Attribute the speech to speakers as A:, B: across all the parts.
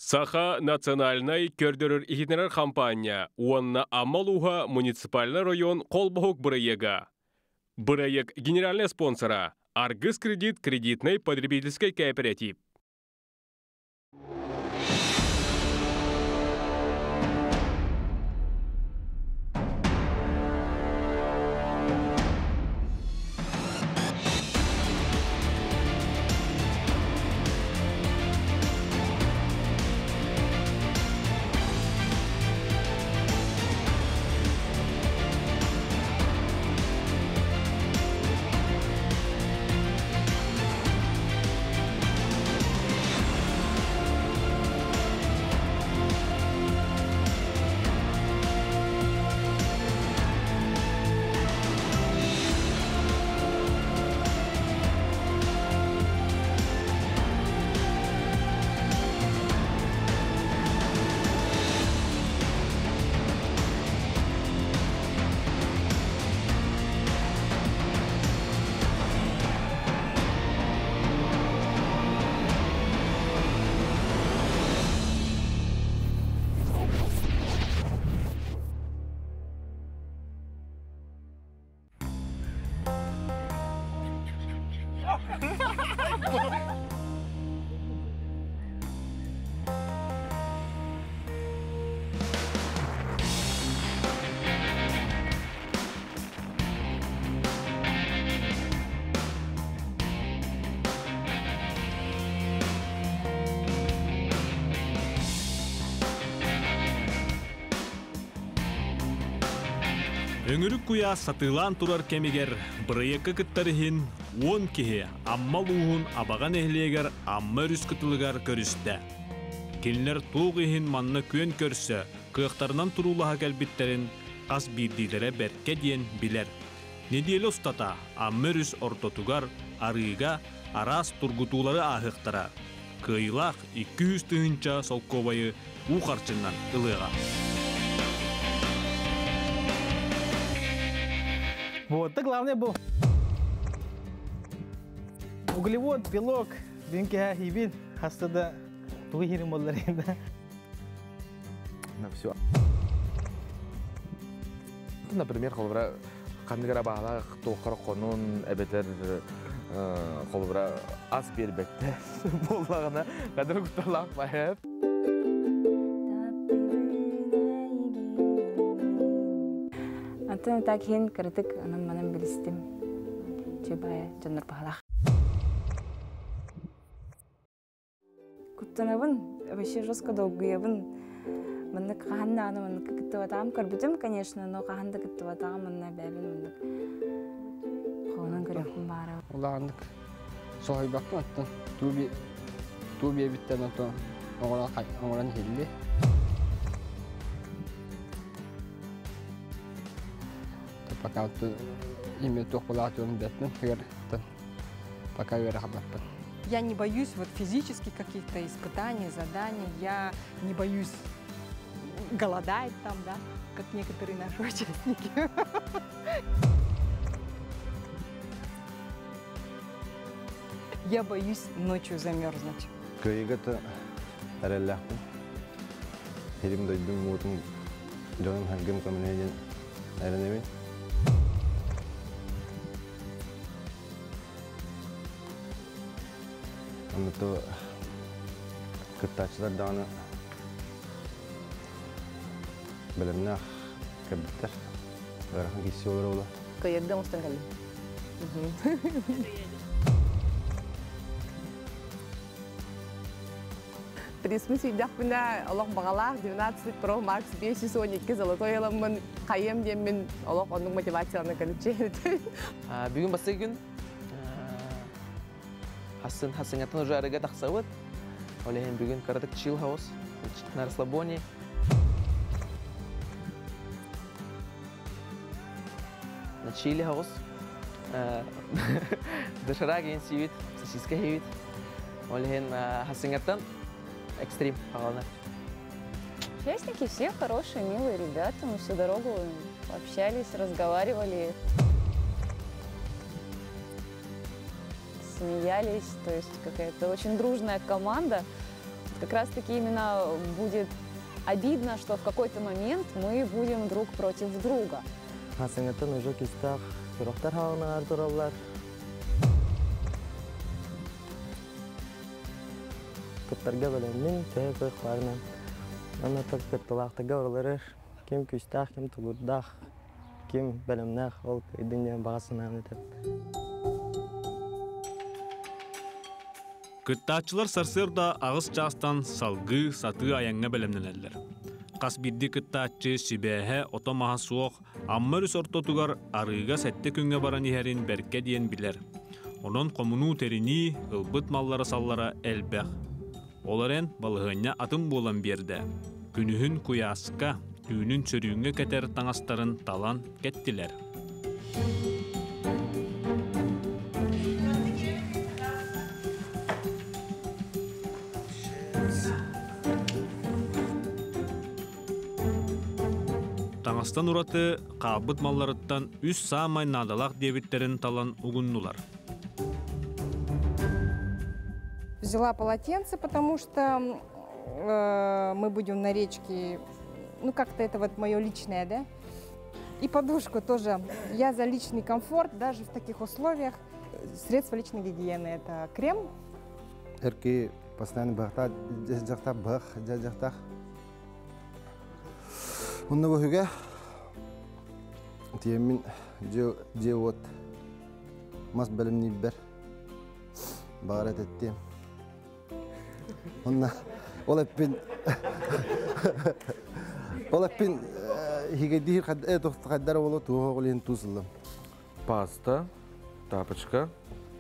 A: Саха национальнай көрдөрөр-иһитиннэрэр хампаанньа уонна Амма улууһа муниципальнай район холбоһук бырайыага. Бырайыак генеральнай спонсора Аргыс кредит кредитнай потребительскай кооператив.
B: Өҥүрүк куйаас сатыылаан турар кэмигэр бырайыакка кыттар иһин 10 киһи Амма улууһун Абаҕа нэһилиэгэр Амма өрүс кытылыгар көрүстэ. Кинилэр туох иһин манна күөн көрсө, кыахтарынан туруулаһа кэлбиттэрин хас биирдиилэрэ бэркэ диэн билэр. Нэдиэлэ устата Амма өрүс ортотугар, арыыга араас тургутуулары ааһыахтара. Кыайыылаах 200 тыһыынча солкуобайы уу харчынан ылыаҕа.
C: Вот, да главное был углевод, белок, динке хибин, хастада тугу хирим боллар енді.
D: На все. Например, холобура ханнык эрэ баалаах туоххара хонун эбэтэр холобура ас биэрбэттэр буоллаҕына кадыр кутталаах байып.
E: Антон так хин кырытык анан манан билистим. Чебая дьоннор баһалаах. Куттанабын, вообще жестко долгуйабын. Маннык хаһан даҕаны маннык кыттыбатаҕым көрбүтүм, конечно, но хаһан да кыттыбатаҕым манна бэйэбин маннык холонон көрүөхпүн баара.
F: Улааннык соһуйбаккын оттон туу биэбиттэн ото оҥорон иһилли. Пока имя туох булаатуон бэппин пока үөрэхбаппын.
G: Я не боюсь вот физически каких-то испытаний, заданий, я не боюсь голодать там, да, как некоторые наши участники. Я боюсь ночью замерзнуть.
H: Кыайыгата эрэллээхпин. Хирим дойдум уотум дьонум харгым көмөнө диэн эрэнэбин. Онно кыттааччылар даҕаны бэлэмнээх кэлбиттэр. Ыарахан киирсии олоро буолуо.
I: Кыайырдым устан кэллим. Присмы сүйдэхпинэ олох баҕалаах 12 Pro Max 512 золотой ыламмын хайыам диэммин олох оннук мотивациялана кэличчи.
J: Бүгүн бастакы күн Хасын хасыҥаттан уже арыга тахсабыт. Ол иһин бүгүн кыратык chill house на расслабоне. На чили house. Доширак сиибит, сосиска сиибит. Ол иһин хасыҥаттан экстрим хаҕаланар.
K: Участники все хорошие, милые ребята. Мы всю дорогу общались, разговаривали, смеялись. То есть какая-то очень дружная команда. Как раз-таки именно будет обидно, что в какой-то момент мы будем друг против друга.
L: Хасыңыттан уже кистах сұрақтар хауына тураллар. Кыттарга бөлөммин, төһө кыахларынан. Аны так кыттылаахтарга барылары ким күүстээх, ким тулуурдаах, ким бэлэмнээх, ол кыйдын диэн баҕа санааны этэр.
B: Кыттааччылар сарсыарда аҕыс чаастан салгыы сатыы айаҥҥа бэлэмнэнэллэр. Хас биирдии кыттааччы сибээһэ ото-маһа суох Амма өрүс ортотугар арыыга сэттэ күҥҥэ баран иһэрин бэркэ диэн билэр. Онон хомунуу тэринии, ылбыт маллара-саллара элбэх. Ол эрэн балаһыанньа атын буолан биэрдэ. Күнүһүн куйааска, түүнүн сөрүүҥҥэ кэтэр таҥастарын талан кэттилэр. Таҥастан ураты хаалбыт малларыттан үс саамай наадалаах диэбиттэрин талан угуннулар.
G: Взяла полотенце, потому что мы будем на речке, ну как-то это вот мое личное, да? И подушку тоже. Я за личный комфорт, даже в таких условиях. Средства личной гигиены – это крем.
H: Эрки постоянно бахта жахта бах жахта. Онно бөхүгэ тиэммин дьиэ уот мас бэлэмниибэр баҕар этэттиэм. Онно ол эппин ол эппин хигэдиир хайдара боло туох оҕолиһин туусыллым.
D: Паста, тапочка,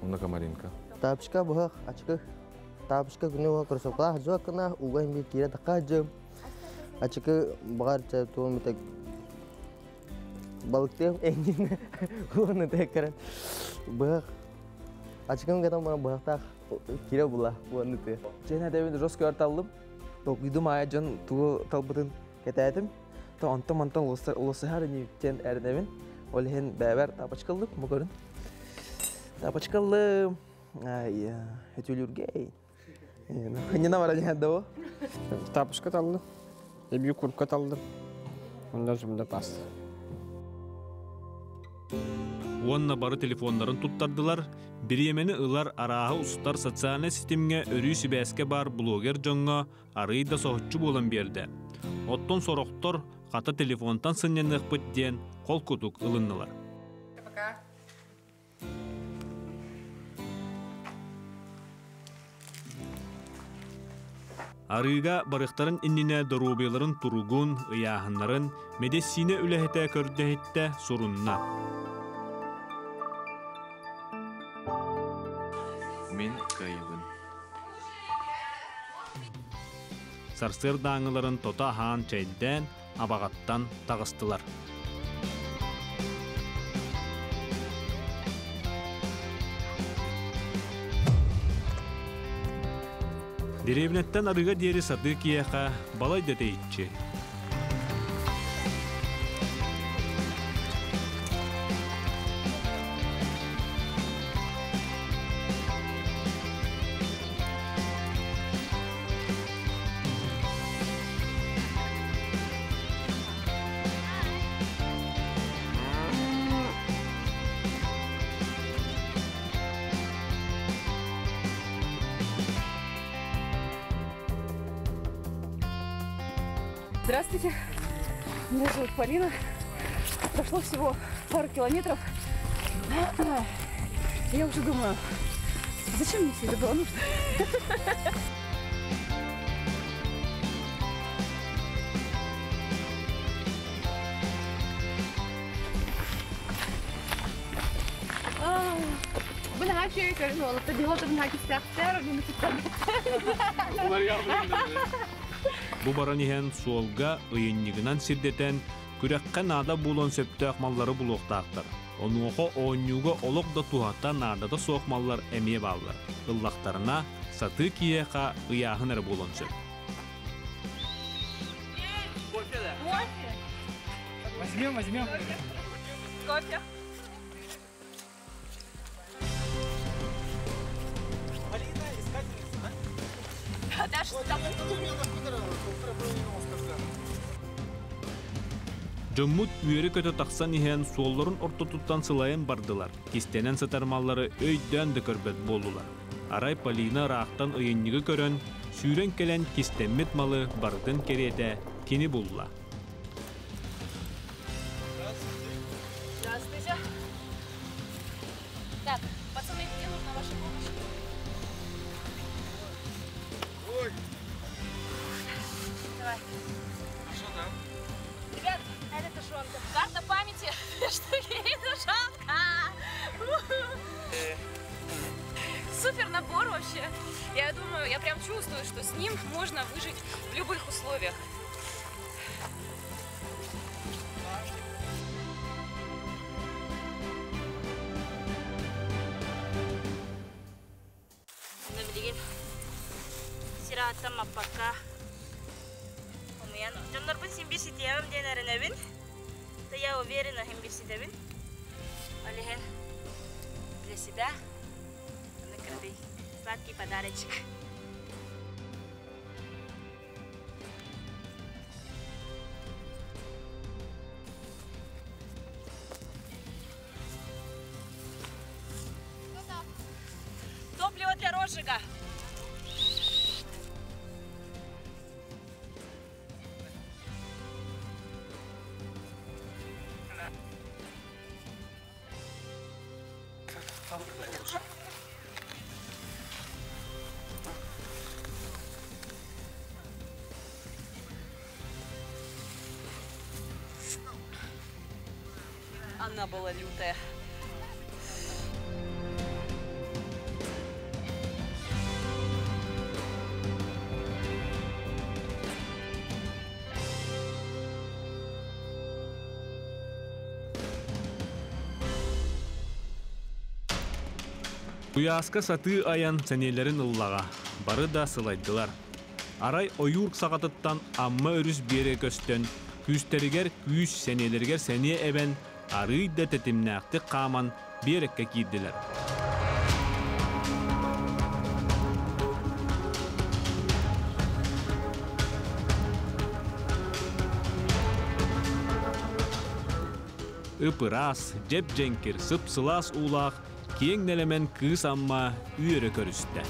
D: онно комаринка.
L: Тапочка быһах ачыкы. Тапочка күнү уга кроссовкалаах жуаккына уга химби киирэ такка жым. Ачыкы баҕар чэ туом итек балыктыам эҥин уону тэккэрэн быһах ачыкым кэтэн баран быһахтаах киирэ була уону тыа.
J: Дьэн этэбин жестко арталлым. Толкуйдум аайы дьон тугу талбытын кэтээтим. То онтон мантан улусыһар ини диэн эрэнэбин. Ол иһин бэйэбэр тапочка ыллым, бу көрүн. Тапочка ыллым. Өтүлүргэй. Хынньана бара диэн да
F: Тапочка таллым. Эбии курка таллым. Онда зубда паста.
B: Уонна бары телефоннарын туттардылар, бириэмэни ылар арааһы устар социальнай ситимҥэ өрүү сибээскэ баар блогер дьоҥҥо арыый да соһуччу буолан биэрдэ. Оттон сорохтор хата телефонтан сынньаныахпыт диэн холкутук ылыннылар.
I: Пока.
B: Арыыга барыахтарын иннинэ доруобуйаларын туругун, ыйааһыннарын мэдиссиинэ үлэһитэ көрдөһүттэ сурунна.
D: Мин кыайабын.
B: Сарсыардааҥыларын тото аһаан чэйдээн, абаҕаттан таҕыстылар. Дэриэбинэттэн арыыга диэри сатыы киһиэхэ балай да тэйиччи.
M: Здравствуйте, меня зовут Полина. Прошло всего пару километров. Я уже думаю, зачем мне все это было нужно?
I: Бу наһаа үчүгэй көрүн уолатта диһол наһаа кистээхтэр,
B: Бу баран иһэн суолга ыйынньыгынан сирдэтэн, күрэххэ наада буолуон сөптөөх маллары булуохтаахтар. Онуоха оонньууга олох да туһата наадата суох маллар эмиэ бааллар. Ыллахтарына, сатыы киһиэхэ ыйааһын эрэ буолуон сөп.
C: Возьмем, возьмем.
M: Кофе.
C: Полина, искательница, да?
M: Да,
B: Дьоммут үөрэ-көтө тахсан иһэн суолларын ортотуттан сылайан бардылар, кистэнэн сытар маллары өйдөөн да көрбөт буоллулар. Арай Полина ыраахтан ыйынньыгы көрөн, сүүрэн кэлэн кистэммит малы барытын кэриэтэ кини булла.
M: Здравствуйте. Так, пацаны, где нужна ваша помощь? Ой. Давай.
D: Что там?
M: Ребят, это тушенка. Карта памяти, что ей тушенка. Супер набор вообще. Я думаю, я прям чувствую, что с ним можно выжить в любых условиях.
N: Билигин сир аһыттан маппакка хомуйан дьоннорбун син биир ситиэҕим диэн эрэнэбин. Да я уверена, син биир ситэбин. Ол иһин для себя накрытый сладкий подарочек.
M: Топливо для розжига. Она была лютая.
B: Куйааска сатыы айан сэниэлэрин ыллаҕа, бары да сылайдылар. Арай ойуур саҕатыттан Амма өрүс биэрэгэ көстөн, күүстэригэр күүс, сэниэлэригэр сэниэ эбэн, арыый да тэтимнээхтик хааман биэрэккэ киирдилэр. Ып-ыраас, дьэп-дьэҥкир, сып-сылаас уулаах киэҥ нэлэмэн Кыыс Амма үөрэ көрүстэ.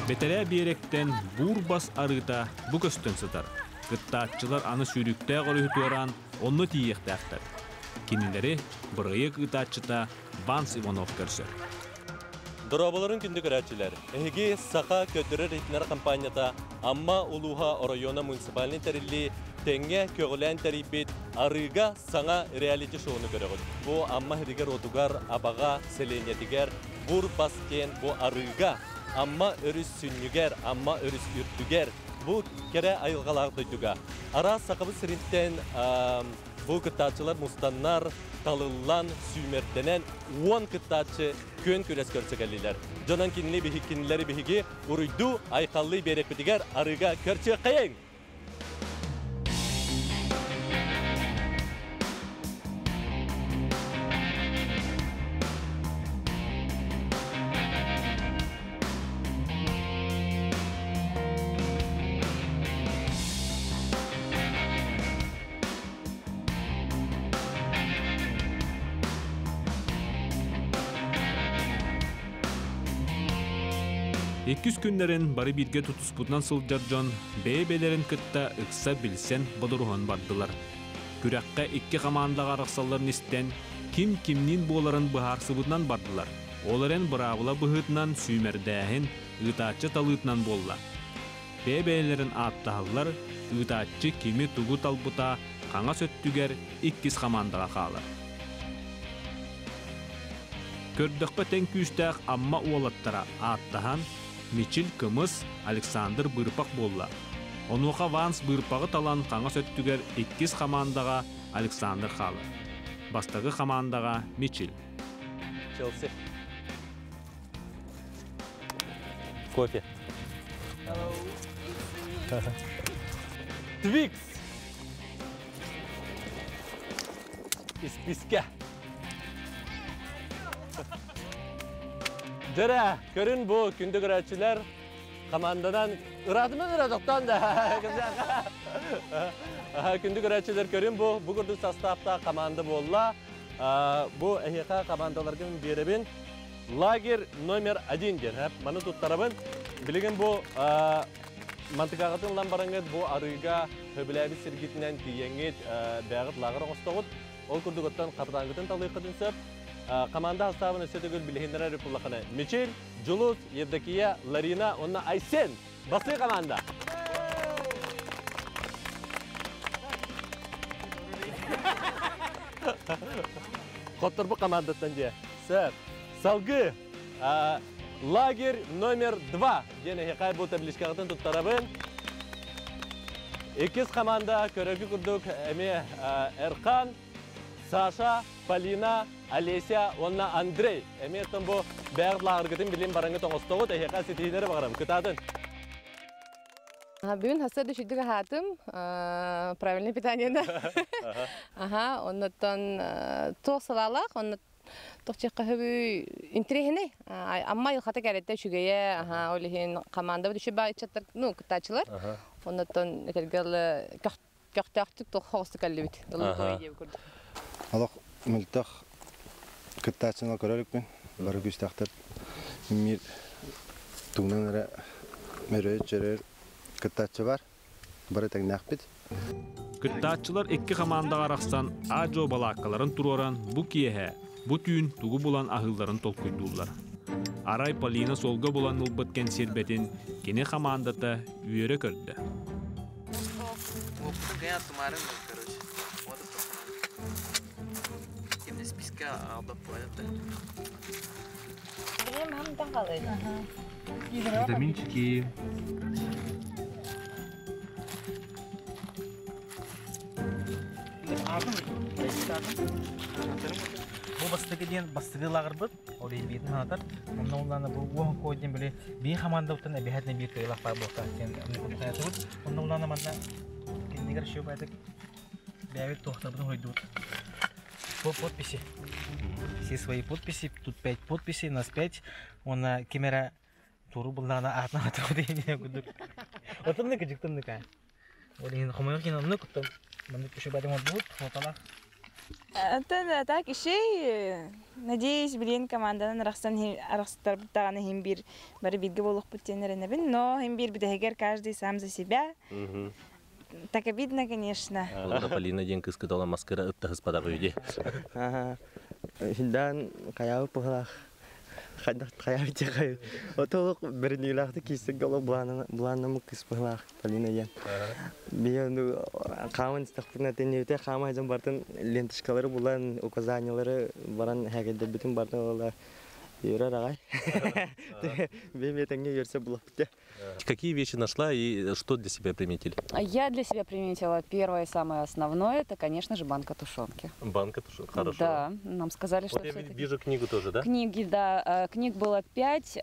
B: Бэтэрээ биэрэктэн бур-бас арыыта бу көстөн сытар. Кыттааччылар аны сүүрүктээх өрүһү туораан онно тиийиэхтээхтэр. Кинилэри бырайыак ыытааччыта Ванс Иванов көрсөр.
O: Дорооболорун күндү көрөөччүлэр. Эһиги Саха көрдөрөр иһитиннэрэр хампаанньата Амма улууһа оройуона муниципальнай тэриллии тэҥҥэ көҕүлээн тэрийбит Арыыга саҥа реалити-шоуну көрөҕүт. Бу Амма сиригэр-уотугар, Абаҕа сэлиэнньэтигэр Бур бас диэн бу арыыга Амма өрүс сүнньүгэр, Амма өрүс үрдүгэр бу кэрэ айылҕалаах дойдуга араас Сахабыт сириттэн Бу кыттааччылар мустаннар, талыллан, сүүмэрдэнэн уон кыттааччы күөн күрэс көрсө кэллилэр. Дьонон кинини биһи кинилэри биһиги уруйдуу, айхаллыы биэрэкпитигэр арыыга көрсүөххэйиҥ!
B: Иккис күннэрин бары бииргэ тутуспутунан сылдьар дьон бэйэ-бэйэлэрин кытта ыкса билсэн бодоруһан бардылар. Күрэххэ икки хамаандаҕа арахсалларын истэн, ким кимниин буоларын быһаарсыбытынан бардылар. Ол эрэн быраабыла быһыытынан сүүмэрдээһин, ыытааччы талыытынан буолла. Бэйэ-бэйэлэрин ааттаһаллар, ыытааччы кими-тугу талбыта хаҥас өттүгэр иккис хамаандаҕа хаалар. Көрдөххө тэҥ күүстээх Амма уолаттара ааттаһан, Мичил Кымыс, Александр Быырпах буолла. Онуоха Ванс Быырпаҕы талан хаҥас өттүгэр иккис хамаандаҕа Александр хаалар. Бастакы хамаандаҕа Мичил.
O: Челси. Кофе. Твикс. Исписке. Дөрә, көрүн бу күндү көрөөччүлэр командадан ыраатыман ыра тоқтон да. Күндү көрөөччүлэр көрүн бу бу курдук составта команда буолла. Бу эһиэхэ командаларгын биэрэбин. Лагерь номер один диэн. Маны туттарабын. Билигин бу мантыкаҕытын ылан бараҥҥыт бу арыыга хөбүлээбит сиргитинэн тиийэҥҥит бэйэҕит лааҕыр оҥостоҕут. Ол курдук оттон хапытааҥҥытын талыаххытын сөп. Команда састаабын өссө төгүл билиһиннэрэр буллахына Мичил, Дьулус, Евдокия, Ларина уонна Айсен. Басыы команда! Хотторбу командаттан дьэ. Сэр. Салгыы лагерь номер 2 диэн эһиэхэ бу табличкаҕытын туттарабын. Иккис команда көрөргү курдук эмиэ Эрхан, Саша, Полина, Олеся уонна Андрей. Эмиэ оттон бу бэйэҕит лааҕыргытын билин бараҥҥыт оҥостоҕут, эһиэхэ ситиһиилэри баҕарабын. Кытаатын!
I: Бүгүн хасса да үчүгдүк аһаатым, правильное питание да. Аха, оннуттан туох салаалаах, онно тохчехха хөбүй интириэһинэй. Амма айылхата кэрэтэ үчүгэйэ, аха, ол иһин командабыт үчү баайчаттар, ну, кыттааччылар. Оннуттан этэргэл көхтөөхтүк туох хоҕустук кэллибит.
H: Олох мөлтөх кыттааччыны көрөрүкпүн. Бары күүстээхтэр мир тугунан эрэ мөрөйөр кыттааччы бар. Бары тэҥнээхпит.
B: Кыттааччылар икки хамаандаҕа арахсан аа-дьуо балааккаларын туруоран бу киэһэ, бу түүн тугу булан аһыылларын толкуйдууллар. Арай Полина суолга булан ылбыт кэнсиэрбэтин кини хамаандата үөрэ көрдө.
D: Витаминчики.
C: Бу бастакы диэн бастыгы лааҕырбыт, ол иһин биирин санатар. Онно улаана бу уоһун куо диэн били биир хамаандабыттан эбэһээтинэ биир кыайыылаах баар буолтаах диэн санаатыбыт. Онно улаана манна кинигэр еще баайдык бэйэбит туохтарбытын хойдубут. По подписи. Все свои подписи, тут пять подписей, нас пять. Уонна ким эрэ туору буллаҕына аатынан атырбыт диэн курдук. Отуннук дьиктинник аа. Ол иһин хомойуох иһин оннук оттон маннык үчүгэй оҥорбут фотолар.
E: Оттон так ишей, надеюсь, билин команданан арахсан арахсытарбыт даҕаны иһин биир бары бииргэ буолуохпут диэн эрэнэбин, но иһин биир бүтэһигэр каждый сам за себя. Так обидно, конечно.
O: Олора Полина диэн кыыс кытала маскара ыттаһыспатах үдэ.
L: Хиндаан хайаабыт быһылаах хайдах хайаабыт диэхэй. Ото олох бэриниилээхтик киирсэргэ олох былааннаммыт кыыс быһылаах Полина диэн. Биһи ону хааман истэхпитинэ теннибите хаама сылдьан бартын ленточкалары булан, указаниялары баран һээкэйдэрбитин бартын ыла үөрэр аҕай. Биһи тэҥҥэ үөрсэ булаппыт.
O: Какие вещи нашла и что для себя приметили?
K: Я для себя приметила первое и самое основное, это, конечно же, банка тушенки.
O: Банка тушенки, хорошо.
K: Да, нам сказали, что
O: Вот я
K: всё-таки
O: вижу книгу тоже, да?
K: Книги, да. Книг было 5,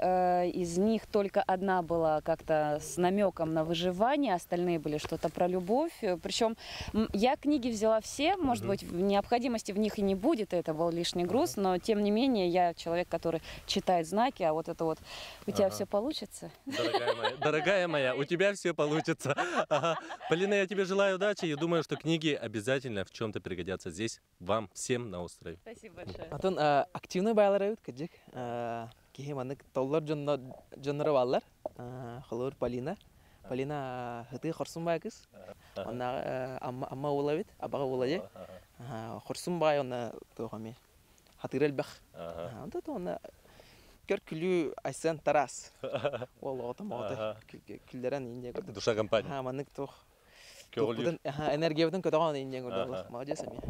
K: из них только одна была как-то с намеком на выживание, остальные были что-то про любовь. Причем я книги взяла все, может быть, в необходимости в них и не будет, это был лишний груз, но тем не менее я человек, который читает знаки, а вот это вот у тебя все получится.
O: Дорогая моя, дорогая моя, у тебя все получится. Ага. Полина, я тебе желаю удачи и думаю, что книги обязательно в чем-то пригодятся здесь, вам всем на острове.
K: Спасибо большое.
J: Атын активный байлар эбит кыдьык. Киһи маннык толлор дьонноро бааллар. Холобур Полина. Полина хытыы хорсун баай кыз. Онна амма уола эбит, абаҕа уола дии. Хорсун баай онна туох эмиэ хатыыра элбэх. Онто онна көр күлүү Айсен Тарас. Уол оҕото моҕото күллэрэн инде көрдүк.
O: Душа компания.
J: Ха маннык туох энергиябытын көтөҕөн инде көрдүк. Молодец эмиэ.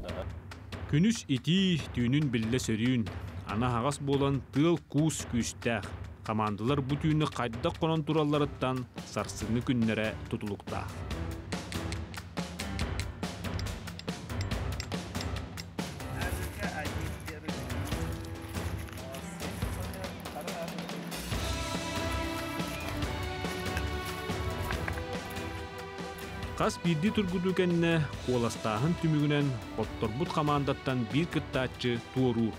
B: Күнүс итии, түүнүн биллэ сөрүүн. Аны аһаҕас буолан тыал-куус күүстээх. Хамаандалар бу түүнү хайдах хонон туралларыттан сарсыҥҥы күннэрэ тутулуктаах. Хас биирдии тургутуу кэннэ куоластааһын түмүгүнэн хотторбут хамаандаттан биир кыттааччы туоруур.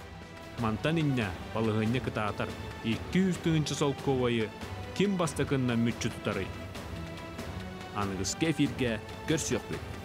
B: Мантан инньэ балаһыанньа кытаатар, 200 тыһыынча солкуобайы ким бастакыннан мүччү тутарый? Аныгыскы эфиргэ көрсүөхпүт.